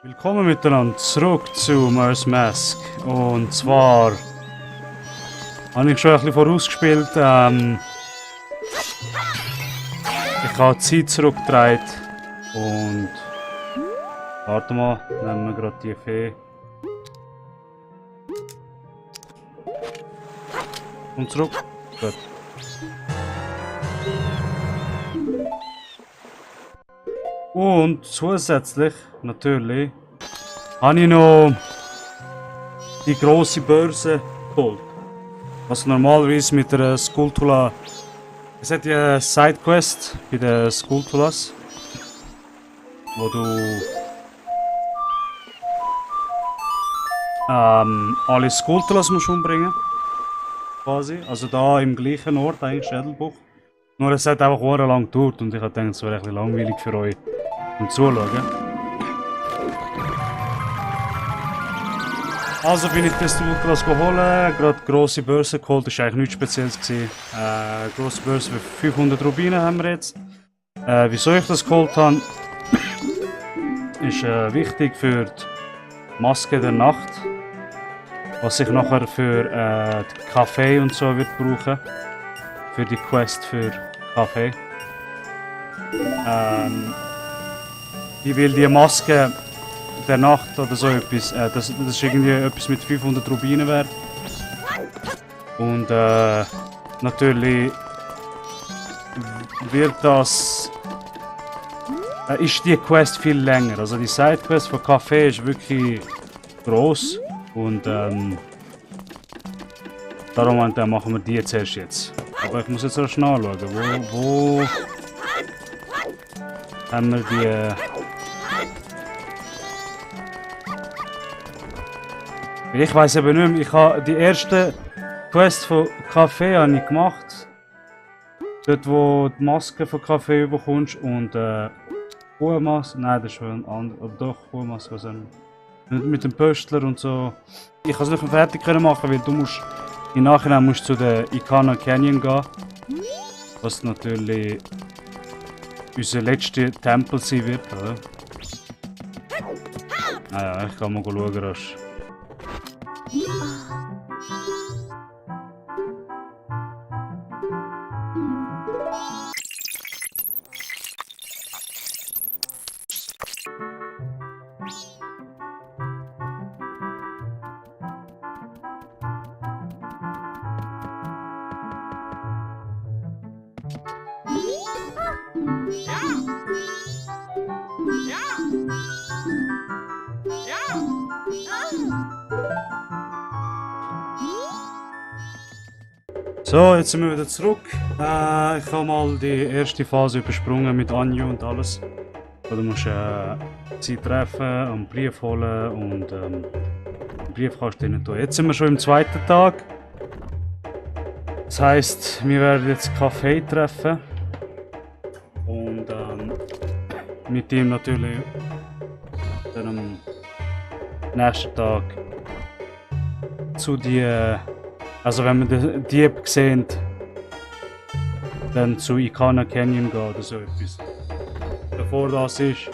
Willkommen miteinander zurück zu Majora's Mask. Und zwar habe ich schon ein bisschen vorausgespielt. Ich habe die Zeit zurückgedreht und warte mal, nehmen wir gerade die Fee. Und zurück. Gut. Und zusätzlich, natürlich, habe ich noch die grosse Börse geholt. Was normalerweise mit der Skulltula. Es hat ja eine Sidequest bei den Skulltulas, wo du alle Skulltulas musst umbringen. Quasi. Also da im gleichen Ort, eigentlich Schädelbucht. Nur es hat einfach lang gedauert und ich habe gedacht, es wäre ein bisschen langweilig für euch zum Zuschauen. Also bin ich das Skulltulas geholt, gerade grosse Börse geholt, das war eigentlich nichts Spezielles. Grosse Börse für 500 Rubine haben wir jetzt. Wieso ich das geholt habe, ist wichtig für die Maske der Nacht. Was ich nachher für Kaffee und so wird brauchen. Für die Quest für Kaffee. Ich will die Maske der Nacht oder so etwas. Das ist irgendwie etwas mit 500 Rubinen wert. Und natürlich wird das. Ist die Quest viel länger. Also die Sidequest von Kaffee ist wirklich groß. Und darum machen wir die zuerst jetzt. Aber ich muss jetzt erst nachschauen, wo haben wir die... Ich weiß eben nicht mehr, ich habe die erste Quest von Kaffee habe ich gemacht. Dort wo die Maske von Kaffee bekommst und Kuhmaske, nein das ist schon ein anderer, aber doch Kuhmaske, was auch nicht. Mit dem Pöstler und so. Ich kann es nicht mehr fertig machen, weil du musst im Nachhinein musst zu der Ikana Canyon gehen. Was natürlich unser letzter Tempel sein wird, oder? Naja, ich kann mal schauen rasch. So, jetzt sind wir wieder zurück. Ich habe mal die erste Phase übersprungen mit Anju und alles. Du musst sie treffen, einen Brief holen und einen Brief kannst du nicht tun. Jetzt sind wir schon im zweiten Tag. Das heisst, wir werden jetzt Kaffee treffen. Und mit ihm natürlich dann am nächsten Tag zu die. Also wenn wir den Dieb sehen, dann zu Ikana Canyon gehen oder so etwas. Bevor das ist.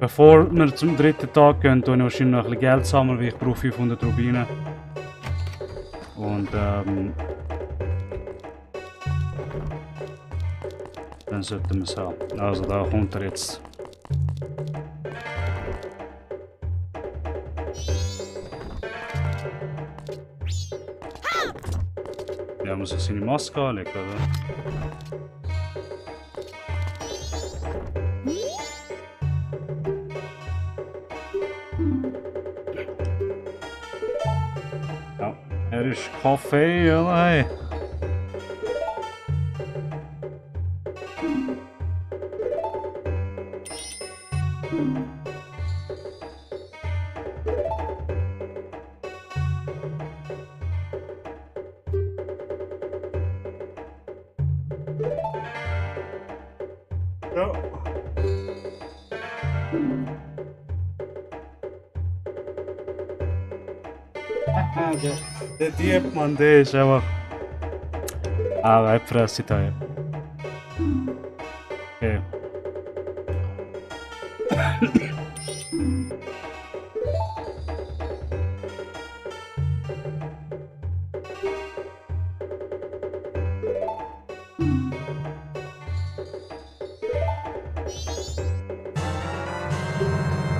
Bevor wir zum dritten Tag gehen, tue ich wahrscheinlich noch ein bisschen Geld sammeln, weil ich brauche 500 Rubine. Und dann sollten wir es haben. Also da kommt er jetzt. Ja, muss er seine Maske anlegen, oder? Ja, er ist Kaffee, oder? Hey. Ja. Der Dieb, Mann, der ist einfach... Webfresse da. Okay.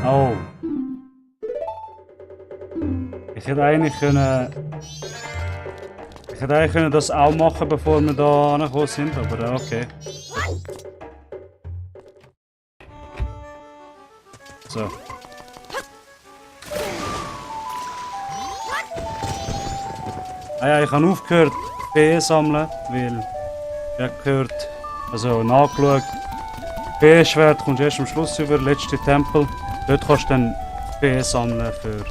Oh. Ich hätte eigentlich können... Ich hätte eigentlich können das auch machen, bevor wir da angekommen sind, aber okay. So. Ah ja, ich habe aufgehört, Feen sammeln, weil ich habe gehört, also nachgeschaut, Feenschwert kommst du erst am Schluss über, letzte Tempel. Dort kannst du dann Feen sammeln für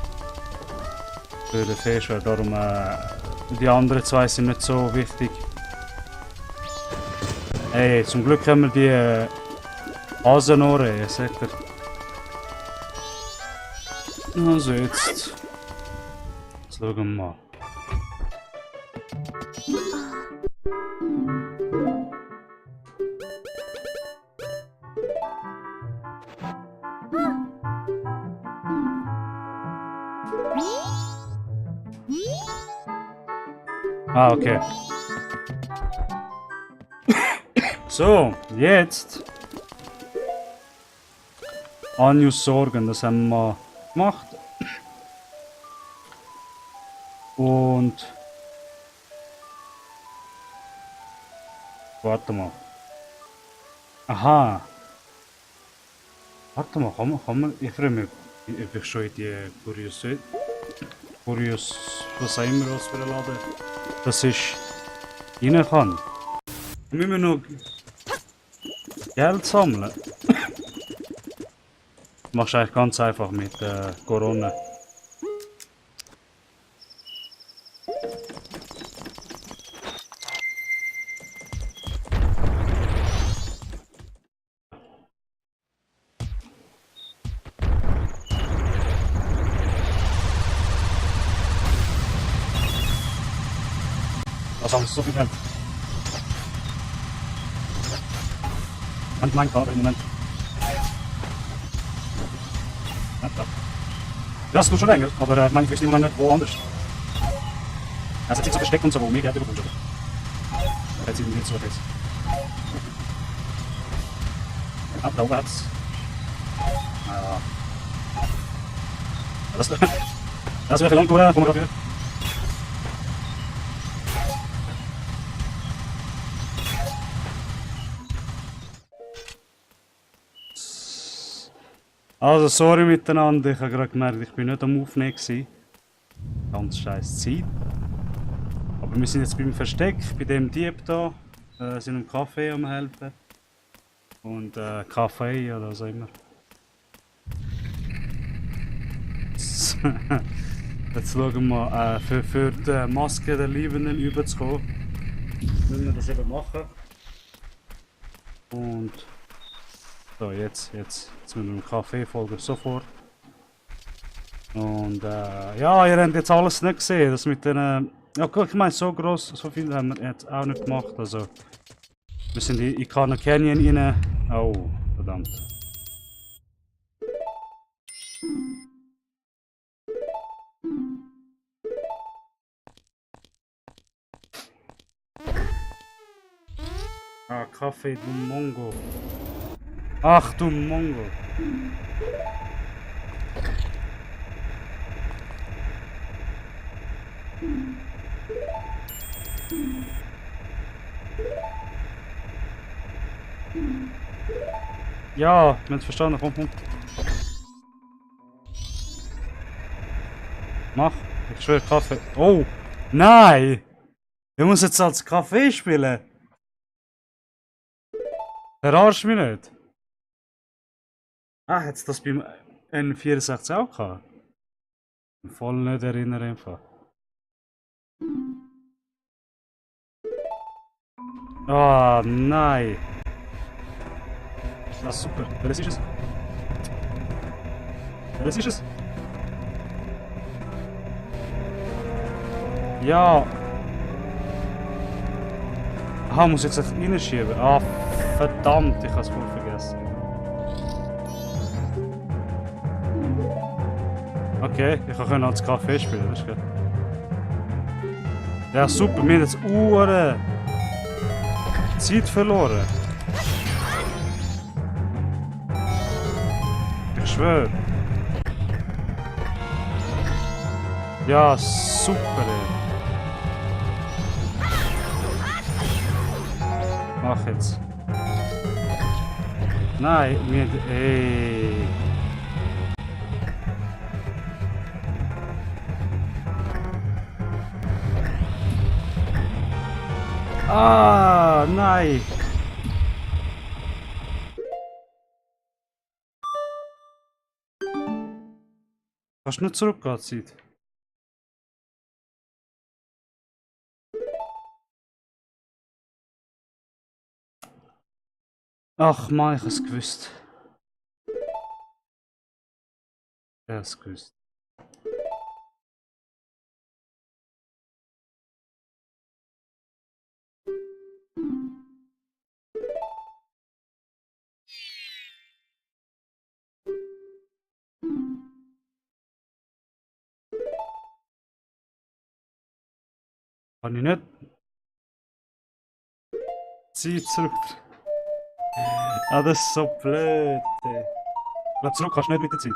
den Feenschwert, darum die anderen zwei sind nicht so wichtig. Hey, zum Glück haben wir die Hasenohren, sagt er. Also jetzt schauen wir mal. Ah, okay. So, jetzt Anjus Sorgen, das haben wir gemacht. Und warte mal. Aha. Warte mal, kann man, ich frage mich, ob ich schon in die was auch immer was für ein Laden das ist, rein kann. Müssen wir noch Geld sammeln? Machst du eigentlich ganz einfach mit Corona. Was haben wir so viel Geld? Und mein Karte im Moment. Das tut schon länger, aber ich wüsste im Moment nicht woanders. Also jetzt so versteckt und so, wo mehr Geld bekommt. Jetzt sind wir nicht so fest. Ab da aufwärts. Ja. Das wäre lang, oder? Kommen wir dafür. Also sorry miteinander, ich habe gerade gemerkt, ich bin nicht am Aufnehmen gewesen. Ganz scheiß Zeit. Aber wir sind jetzt beim Versteck, bei dem Dieb da. Sind im Café am helfen. Und Kaffee oder was auch immer. Jetzt schauen wir mal, für die Maske der Liebenden überzukommen, müssen wir das eben machen. Und so, jetzt müssen wir im Café folgen, sofort. Und ja, ihr habt jetzt alles nicht gesehen, das mit den... ja guck, ich meine, so groß, so viel haben wir jetzt auch nicht gemacht, also... Wir sind in Ikana Canyon rein. Oh, verdammt. Ah, Kaffee du Mongo. Ach du Mongo. Ja, ich hab's verstanden, komm. Mach, ich schwöre Kaffee. Oh, nein! Ich muss jetzt als Kaffee spielen. Verarsch mich nicht. Ah, hat's das beim N64 auch gehabt? Voll nicht erinnern einfach. Ah, nein. Das ist super. Welches ist es? Welches ist es? Ja. Ah, muss ich jetzt reinschieben? Ah, verdammt, ich habe es voll vergessen. Okay, ich kann als Kaffee spielen, das ist gut. Ja, super, wir haben jetzt Uhren. Zeit verloren. Ich schwöre. Ja, super, ey. Mach jetzt. Nein, mir. Ey. Ah, nein. Kannst du nicht zurückgehen, Zeit? Ach Mann, ich hab's gewusst. Ich hab's gewusst. Kann ich nicht Zeit zurück. Ah, das ist so blöd. Ey. Bleib zurück, kannst du nicht mit der Zeit.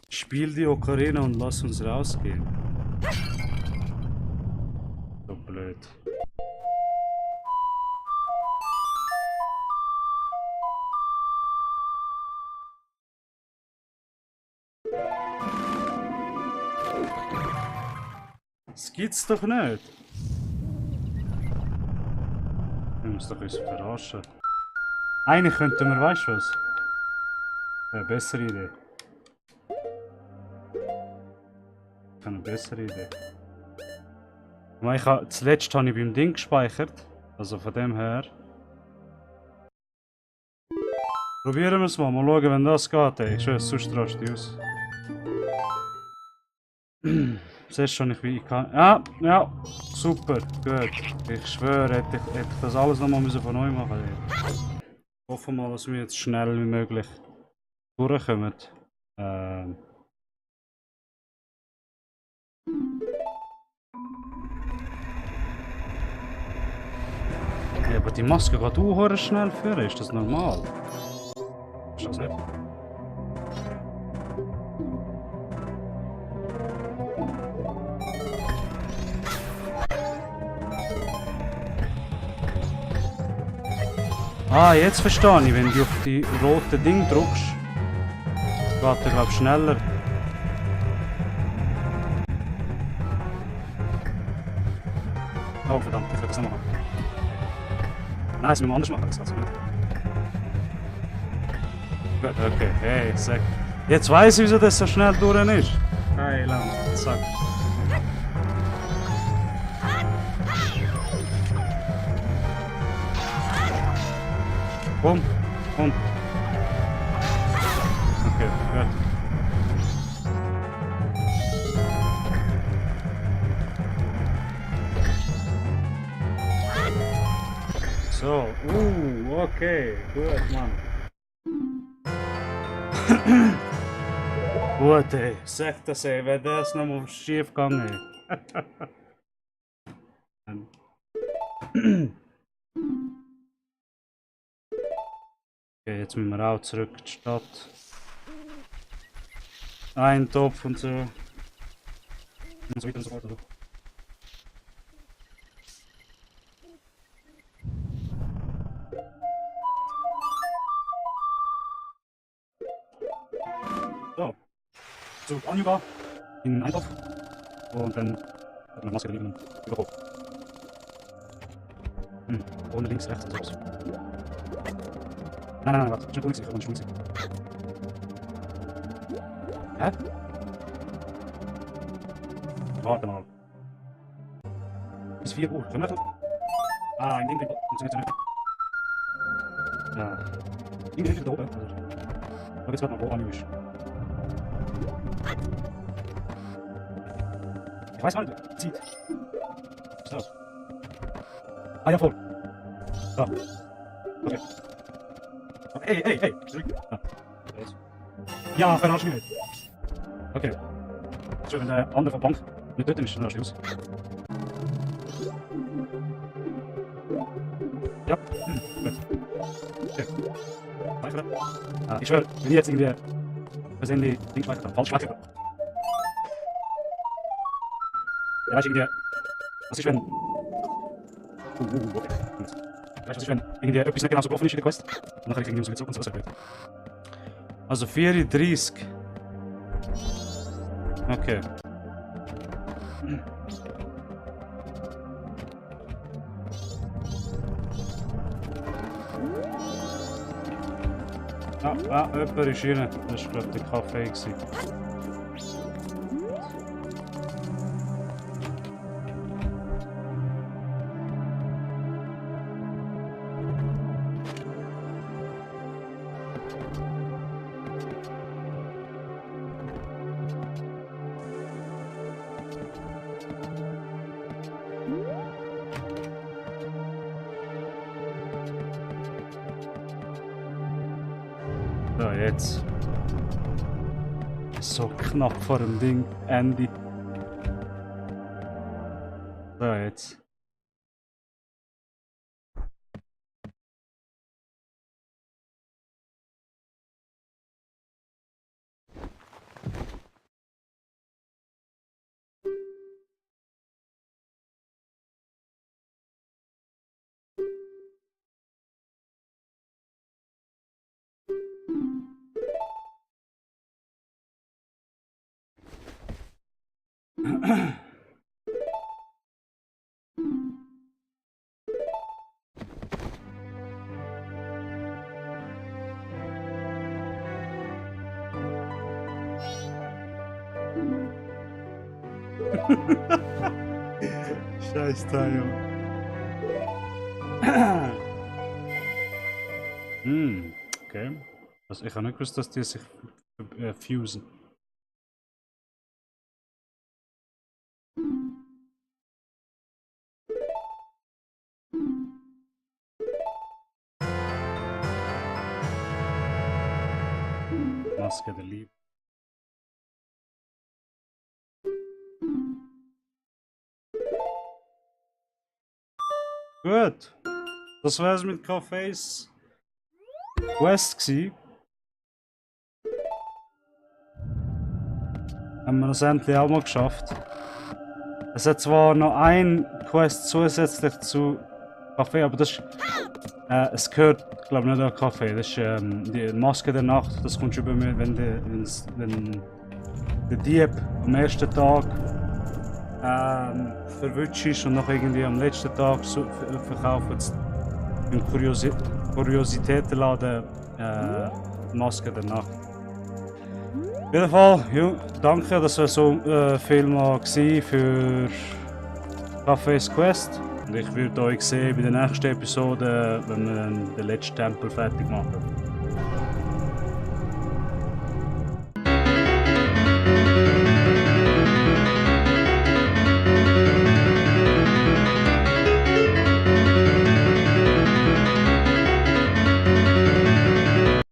Spiel die Ocarina und lass uns rausgehen. So blöd. Das gibt's doch nicht. Wir müssen doch uns verarschen. Eigentlich könnten wir, weißt du was? Eine bessere Idee. Eine bessere Idee. Zuletzt habe ich beim Ding gespeichert. Also von dem her. Probieren wir es mal. Mal schauen, wenn das geht. Ey. Ich schwöre, sonst raste ich aus. Siehst schon, wie ich kann. Ja, ja, super, gut. Ich schwöre, hätte ich das alles nochmal von neu machen müssen. Hoffen mal, dass wir jetzt schnell wie möglich durchkommen. Ja, aber die Maske geht auch schnell führen, ist das normal? Ist das nicht? Ah, jetzt verstehe ich, wenn du auf die rote Ding drückst, geht er glaube ich schneller. Oh verdammt, ich will das noch machen. Nein, das müssen wir anders machen, das nicht. Gut, okay, hey, sag. Jetzt weiss ich, wieso das so schnell durch ist. Hey, lang, zack. Komm, komm. Okay, gut. So, okay, gut, Mann. Gut, ey, sag das, ey, wenn das nochmal schief gegangen Okay, jetzt müssen wir auch zurück in die Stadt. Ein Topf und so. Und so weiter und so fort. Also. So. Zurück an in den Eintopf. Und dann hat man Maske daneben überholt. Ohne links, rechts oder sowas. Nein, warte. Ich bin nicht unsicher. Hä? Warte mal. Bis 4 Uhr. Können wir das? Ah, in dem funktioniert es nicht. Ja. Irgendwie ist da oben. Aber jetzt warte mal, wo Anju ist. Ich weiß mal, Zeit. Was ist das? Ah ja, voll. Da. Okay. Hey, zurück. Ah. Ja, verarsch mich nicht. Okay. Schön, wenn der andere von Bank Nicht dort ist der Schluss. Ja, gut. Okay. Weiter. Ich schwöre, wenn ich jetzt irgendwie versehentlich links weiter, falsch weiter. Ja, weißt du, irgendwie. Was ist, wenn. Okay. Gut. Weißt du, was ist, wenn irgendwie etwas nicht genau so offen ist in der Quest? Und dann kann ich irgendwie so wieder zurück und so was erhöht. Also 34. Okay. Jemand ist rein. Das war, glaube ich, der Kaffee gewesen. So, jetzt. So knapp vor dem Ding. Ende. So, jetzt. Scheiß Teil. Okay. Also ich habe nicht gewusst, dass die sich fusen. Maske der Liebe. Gut. Das war's mit Cafés Quest gsi. Haben wir das endlich auch mal geschafft. Es hat zwar noch ein Quest zusätzlich zu Kaffee, aber das ist, es gehört, glaube ich, nicht an Kaffee. Das ist die Maske der Nacht. Das kommst du über mir, wenn der Dieb am ersten Tag verwünscht und noch irgendwie am letzten Tag so, verkaufen sie im Kuriositätenladen Maske der Nacht. Auf jeden Fall, ja, danke, das war so viel mal für Cafés Quest. Und ich würde euch sehen bei der nächsten Episode, wenn wir den letzten Tempel fertig machen.